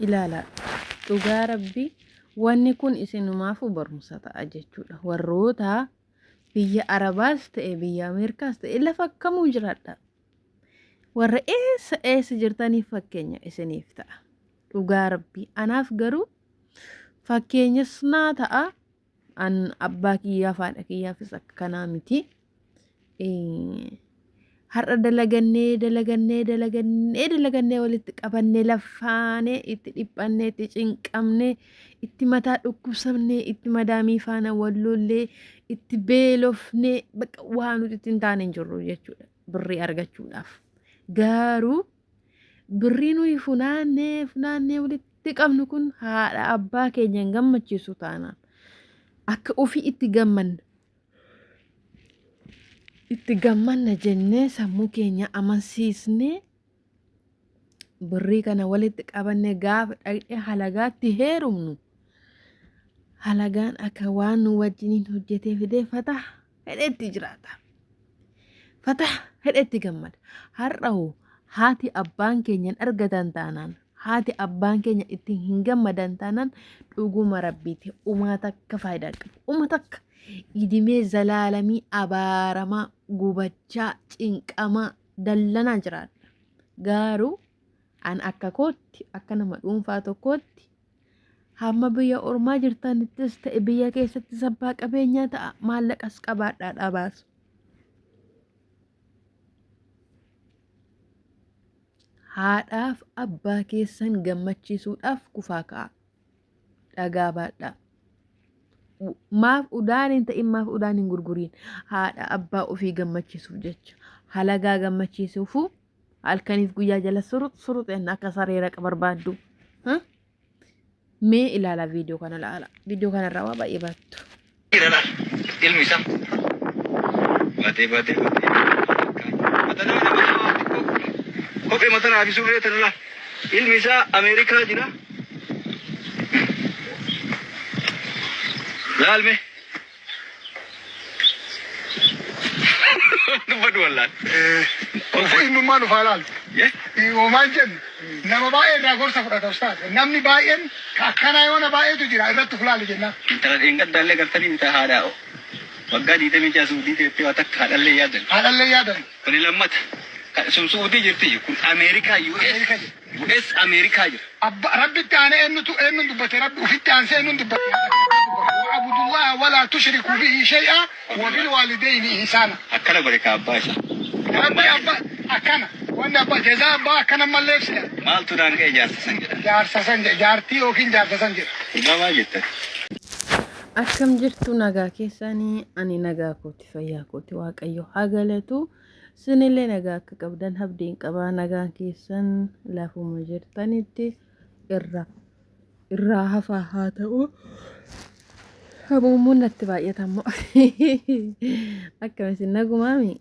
Ilaalaa dhugaa rabbi wanni kun isinumaafuu barumsa ta'a jechuudha. Warroota biyya Arabaas ta'e biyya Ameerikaas ta'e lafa kamuu jiraadha. Warra eessa eessa jirtaniif fakkeenya isiniif ta'a. Dhugaa rabbii anaaf garuu fakkeenyas naa ta'a. An abbaa kiyyaaf haadha kiyyaafis akka kanaa miti. Har'a dalagannee dalagannee dalagannee dalagannee walitti qabannee laffaanee itti dhiphannee itti cinqamnee itti mataa dhukkubsamnee itti madaamii faana wal lollee itti beelofnee bakka waa nuti itti hin taane hin jirru jechuudha birrii argachuudhaaf. Garuu birrii nuyi funaannee funaannee walitti qabnu kun haadha abbaa keenya hin gammachiisu taanaan akka ofii itti gammanna itti gammanna jennee sammuu keenya amansiisnee birrii kana walitti qabannee gaafa dhaqnee halagaatti heerumnu halagaan akka waan nu wajjiniin hojjetee fidee fatah fedhetti jiraata. Fatah fedhetti gammada. Har'a hoo haati abbaan keenya hin argatan taanaan haati abbaan keenya ittiin hin gammadan taanaan dhuguma rabbiiti umaa takka faayidaa qabu. Uma takka idimee zalaalamii abaaramaa gubachaa cinqamaa dallanaa jiraadha. Garuu an akka kootti akka nama dhuunfaa tokkootti hamma biyya ormaa jirtanittis ta'e biyya keessattis abbaa qabeenyaa ta'a maallaqas qabaadhaa dhabaas. Haadhaaf abbaa keessan gammachiisuudhaaf kufaa ka'a. Dhagaa baadhaa. Maaf udaan hin ta'in maaf udaan hin gurguriin haadha abbaa ofii gammachiisuuf jecha halagaa gammachiisuufuu halkaniif guyyaa jala surux surux enna akka saree raqa barbaaddu. Mee ilaala viidiyoo kana ilaala. Viidiyoo kanarraa waa baay'ee barattu. Jira laal ilmi isaa. Baatee baatee baatee. Mata nama nama xiqqoo kophee mata naa fi surree tana laal. Ilmi isaa Ameerikaa jira. Laal mee. Dubbadhu wallaan. Ofu innummaa nuuf haa laalu. Homaa hin jennu. Nama baay'ee irraa gorsa fudhata ustaaz. Namni baay'een ka akkanaa yoona baay'eetu jira irratti uf laali jennaan. Intala dheengaddaallee gartanii mita haadha waggaa 26 suudii teettee waa takka haadhallee yaadan. Haadhallee yaadan. Kuni lammata. Sun suudii jirti kun Ameerikaa US Ameerikaa jira. US Ameerikaa jira. Abba Rabbitti aanee eenyutu eenyuun dubbate Rabbi ufitti aansee eenyuun dubbate haadha fi abbaa dubbate wa'abudullaha walaa tushriku bihi shay'a wabil waalideyni ihsaana. Akkana godhe ka abbaa isaa. Rabbi abba akkana wanni abba jazaa abbaa akkana mallee ibsina. Maaltu naan ga'e jaarsa san jedha. Jaarsa san jedha jaartii yookiin jaarsa san jedha. Dhugaa maal jettan? Akkam jirtu nagaa keessanii ani nagaa kooti fayyaa kooti waaqayyo haa galatu. Sinillee nagaa akka qabdan abdiin qaba. Nagaan keessan lafuma jirtanitti irra irraa hafaa haa ta'u. Hamuumuun natti baay'ata immoo. Akkam isin nagumaami?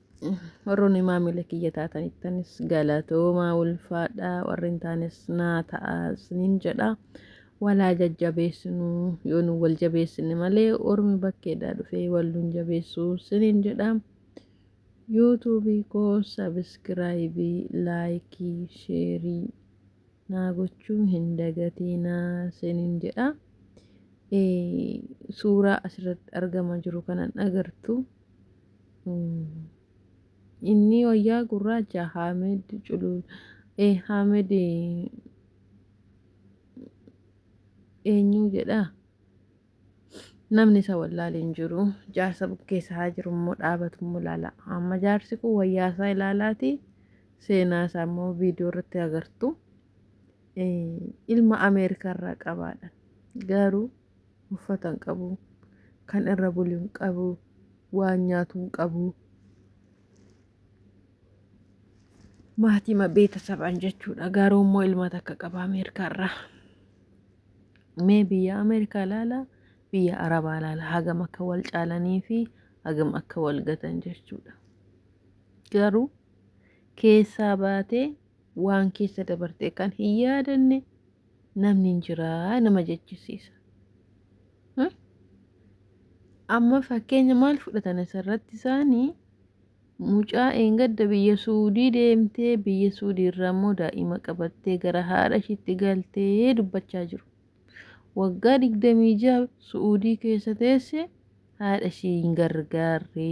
Warroonni maamila kiyya taatanittanis galatoomaa ulfaadhaa warri hin taanes naa ta'a isiniin jedha. Walaa jajjabeessinu yoo nu wal jabeessine malee ormi bakkeedhaa dhufee wal nun jabeessu isiniin jedha. Youtube koo sabiskiraayibii, laayikii, sheerii naa gochuu hin dagatiinaa isiniin jedha. Suuraa asirratti argama jiru kanan agartu. Inni wayyaa gurraacha Haamed Culul Haamed eenyu jedha? Namni isa wallaale hin jiru. Jaarsa bukkee isaa jiru immoo dhaabatu immoo ilaala. Amma jaarsi kun wayyaa isaa ilaalaati. Seenaa isaa immoo viidiyoo irratti agartu. Ilma Ameerikaa irraa qabaadha. Garuu uffata hin qabu. Kan irra bulu hin qabu. Waan nyaatu hin qabu. Maatii beetasabaan jechuudha. Garuu immoo ilma takka qaba Ameerikaa irraa. Mee biyya Ameerikaa ilaala, biyya Arabaa ilaala. Hagam akka wal caalanii fi hagam akka wal gatan jechuudha. Garuu keessaa baatee waan keessa dabartee kan hin yaadanne namni hin jiraa nama jechisiisa. Amma fakkeenya maal fudhatan asirratti isaanii? Mucaa eengadda biyya Suudii deemtee biyya Suudii irraa immoo daa'ima qabattee gara haadha ishiitti galtee dubbachaa jiru. Waggaa 26 Su'uudii keessa teesse haadha ishii hin gargaarre.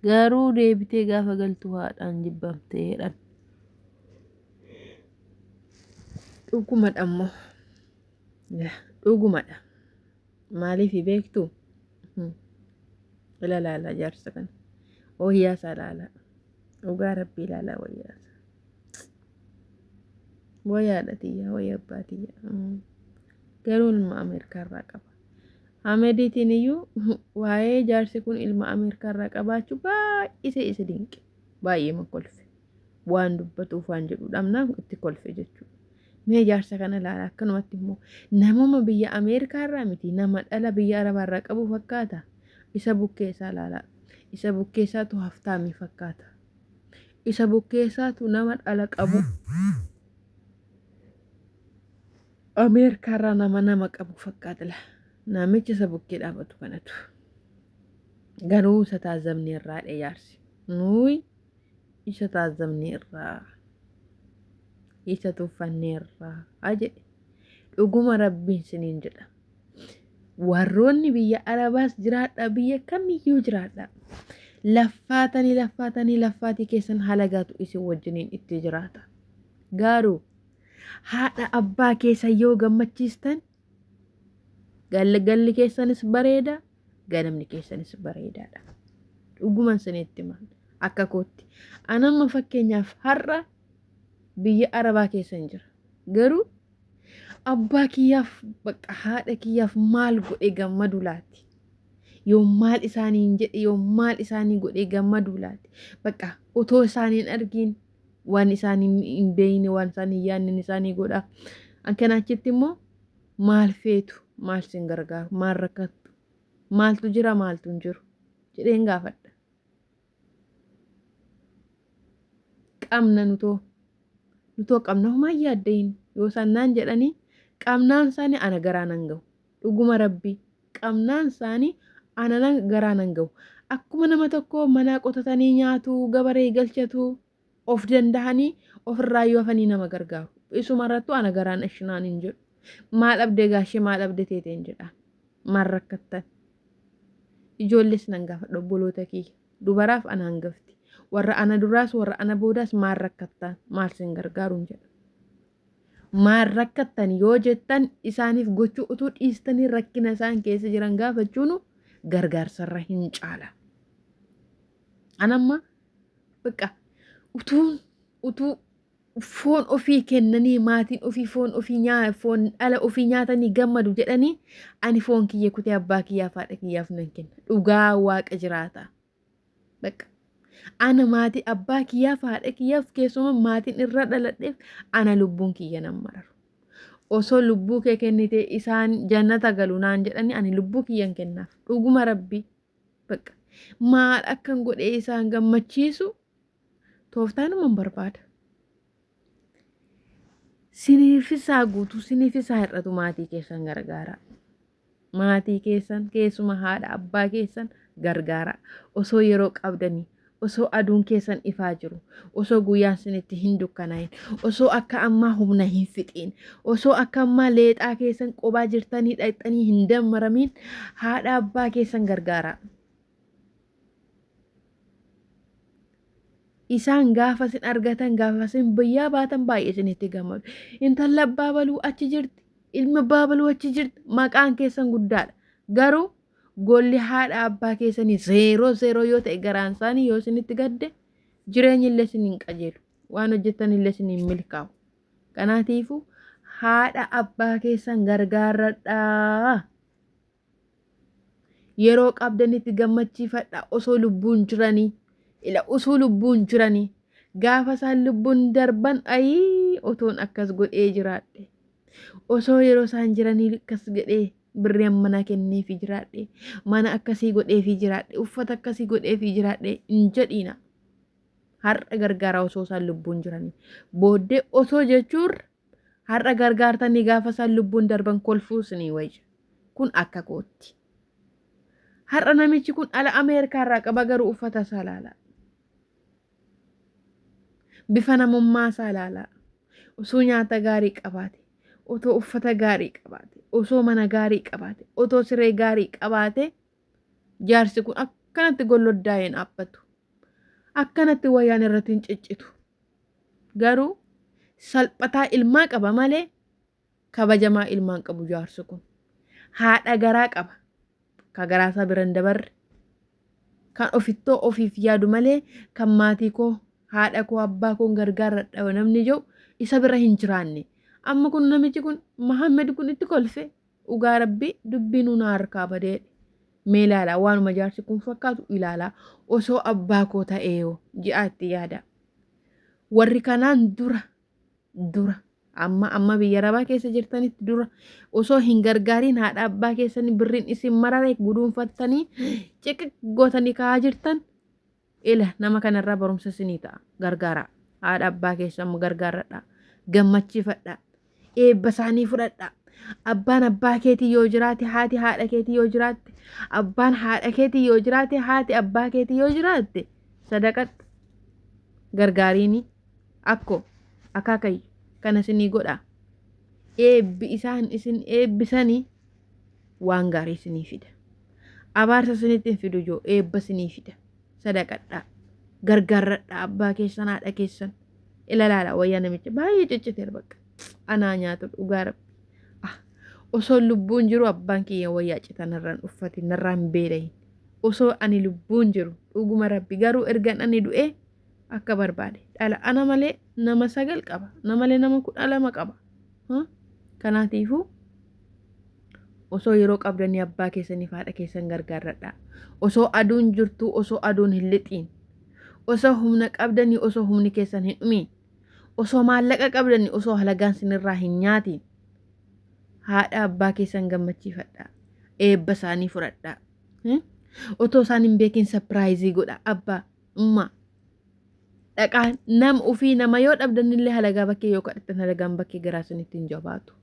Garuu deebitee gaafa galtu haadhaan jibbamtee jedhan. Dhugumadha immoo. Dhugumadha. Maaliif beektu? Ila laala jaarsa kana. Wayyaa isaa laala. Dhugaa rabbii laala wayyaa isaa. Wayyaadha tiyya wayya abbaa tiyya. Garuu ilma Ameerikaa irraa qaba. Ahmediitiin iyyuu waa'ee jaarsi kun ilma Ameerikaa irraa qabaachuu baay'isee isa dinqe. Baay'ee ma kolfe. Waan dubbatuuf waan jedhu dhabnaan itti kolfe jechuudha. Mee jaarsa kana ilaala akkanumatti immoo namuma biyya Ameerikaa irraa miti nama dhala biyya Arabaa irraa qabu fakkaata. Isa bukkee isaa ilaala. Isa bukkee isaatu haftaamii fakkaata. Isa bukkee isaatu nama dhala qabu. Ameerikaa irraa nama nama qabu fakkaata. Namicha isa bukkee dhaabatu kanatu. Garuu isa taazabni irraa dha jaarsi. Nuyi isa taazzabneerra, isa tuffanneerra jedhe. Dhuguma Rabbiin siniin jedha. Warroonni biyya Arabaas jiraadha, biyya kamiyyuu jiraadha. Laffaatanii laffaatanii laffaatii keessan halagaatu isin wajjiniin itti jiraata. Garuu haadha abbaa keessan yoo gammachiistan galli keessanis bareeda, ganamni keessanis bareedaadha. Dhuguman isinitti hima akka kootti. Anamma fakkeenyaaf har'a biyya Arabaa keessan jira. Garuu abbaa kiyyaaf bakka haadha kiyyaaf maal godhe gammadu laati? Yoo maal isaaniin jedhe yoo maal isaanii godhe gammadu laati? Bakka otoo isaaniin argiin waan isaanii hin beekne waan isaanii hin yaadne isaanii godha. An kana achitti immoo maal feetu maal sin gargaaru maal rakkattu maaltu jira maaltu hin jiru jedheen gaafadha. Qabna nutoo nutoo qabna homaa hin yaaddayin yoo isaan naan jedhanii qabnaan isaanii ana garaa nan gahu dhuguma rabbii qabnaan isaanii ana nan garaa nan gahu akkuma nama tokkoo manaa qotatanii nyaatu gabaree galchatu of dandahanii ofirraa yoo hafanii nama gargaaru. Isuma irrattuu ana garaan ashinaan hin jedhu. Maa dhabdee gaashee maa dhabdee teeteen jedha. Maal rakkattan. Ijoollees nan gaafadha obboloota kiyya. Dubaraaf ana hangafti. Warra ana duraas warra ana boodaas maal rakkattan maal sin gargaaruun jedha. Maal rakkattan yoo jettan isaaniif gochuu utuu dhiistanii rakkina isaan keessa jiran gaafachuunu gargaarsarra hin caala. Anamma Bakka utuun utuu foon ofii kennanii maatiin ofii foon ofii nyaa foon dhala ofii nyaatanii gammadu jedhanii ani foon kiyya kutee abbaa kiyyaaf haadha kiyyaaf nan kenna. Dhugaa waaqa jiraata. Bakka ana maatii abbaa kiyyaaf haadha kiyyaaf keessuma maatiin irra dhaladheef ana lubbuun kiyya nan mararu. Osoo lubbuu kee kennitee isaan jannata galu naan jedhanii ani lubbuu kiyyan kennaaf. Dhuguma rabbii. Bakka maal akkan godhee isaan gammachiisu tooftaanuman barbaada. Siniifisaa guutuu siniifisaa hir'atu maatii keessan gargaara. Maatii keessan keessuma haadha abbaa keessan gargaara. Osoo yeroo qabdanii osoo aduun keessan ifaa jiru osoo guyyaan sinitti hin dukkanaa'in osoo akka ammaa humna hin fixiin osoo akka ammaa leexaa keessan qobaa jirtanii dhaqxanii hin dammaramiin haadha abbaa keessan gargaaraa. Isaan gaafa isin argatan gaafa isin biyyaa baatan baay'ee isinitti gammadu. Intala abbaa baluu achi jirti, ilma abbaa baluu achi jirti, maqaan keessan guddaadha. Garuu Golli haadha abbaa keessanii zeeroo zeeroo yoo ta'e garaan isaanii yoo isinitti gadde jireenyi illee isin hin qajeelu. Waan hojjettan illee isin hin milkaa'u. Kanaatiifuu haadha abbaa keessan gargaarradhaa. Yeroo qabdanitti gammachiifadha osoo lubbuun jiranii. Ila osoo lubbuun jiranii. Gaafa isaan lubbuun darban ayii otoon akkas godhee jiraadhe. Osoo yeroo isaan jiranii akkas godhee birrii ammanaa kenneefii jiraadhe mana akkasii godheefii jiraadhe uffata akkasii godheefii jiraadhe hin jedhiina. Har'a gargaaraa osoo isaan lubbuun jiranii. Booddee osoo jechuurra har'a gargaartanii gaafa isaan lubbuun darban kolfuu isinii wayya. Kun akka kootti. Har'a namichi kun ala Ameerikaa irraa qaba garuu uffata isaa laala. Bifa namummaa isaa ilaalaa. Osoo nyaata gaarii qabaate, otoo uffata gaarii qabaate, osoo mana gaarii qabaate, otoo siree gaarii qabaate jaarsi kun akkanatti golloddaa'ee hin dhaabbatu. Akkanatti wayyaan irratti hin ciccitu. Garuu salphataa ilmaa qaba malee kabajamaa ilmaan qabu jaarsi kun. Haadha garaa qaba. Ka garaasaa bira hin dabarre. Kan ofittoo ofiif yaadu malee kan maatii koo haadha koo abbaa koon gargaarradha namni jedhu isa bira hin jiraanne. Amma kun namichi kun Mahammed kun itti kolfe dhugaa rabbii dubbiin nu harkaa badeedhe. Mee ilaalaa waanuma jaarsi kun fakkaatu ilaalaa osoo abbaa koo ta'eeyoo ji'aa itti yaada. Warri kanaan dura dura amma amma biyya arabaa keessa jirtanitti dura osoo hin gargaariin haadha abbaa keessanii birriin isin marare guduunfattanii ciqiq gootanii kaa'aa jirtan ila nama kanarraa barumsa isinii ta'a gargaaraa haadha abbaa keessan gargaaradha gammachiifadha eebba isaanii fudhadha abbaan abbaa keetii yoo jiraate haati haadha keetii yoo jiraatte abbaan haadha keetii yoo jiraate haati abbaa keetii yoo jiraatte sadaqadhu gargaariini Akko, akaakayyu, kana isinii godha. Eebbi isaan isin eebbisanii waan gaarii isinii fida. Abaarsa isinitti hin fidu joo eebba isinii fida. Sadaqadhaa. Gargaarradhaa abbaa keessan haadha keessan. Ilalaala wayyaa namicha baay'ee cicciteera bakka. Anaa nyaatu dhugaa rabbi. Ah, osoo lubbuun jiru abbaan kiyya wayyaa citaa narraan uffatin narraan beelayin. Osoo ani lubbuun jiru dhuguma rabbi garuu ergan ani du'ee akka barbaade dhala ana malee nama 9 qaba na malee nama 12 qaba kanaatiifuu osoo yeroo qabdanii abbaa keessaniif haadha keessan gargaarradhaa osoo aduun jirtuu osoo aduun hin lixiin osoo humna qabdanii osoo humni keessan hin dhumiin osoo maallaqa qabdanii osoo halagaan sinirraa hin nyaatiin haadha abbaa keessan gammachiifadhaa eebba isaanii fudhadhaa otoo isaan hin beekin sapiraayizii godha abbaa Ummaa. Dhaqaa nama ofii nama yoo dhabdanillee halagaa bakkee yoo kadhattan halagaan bakkee garaa isinitti hin jabaatu.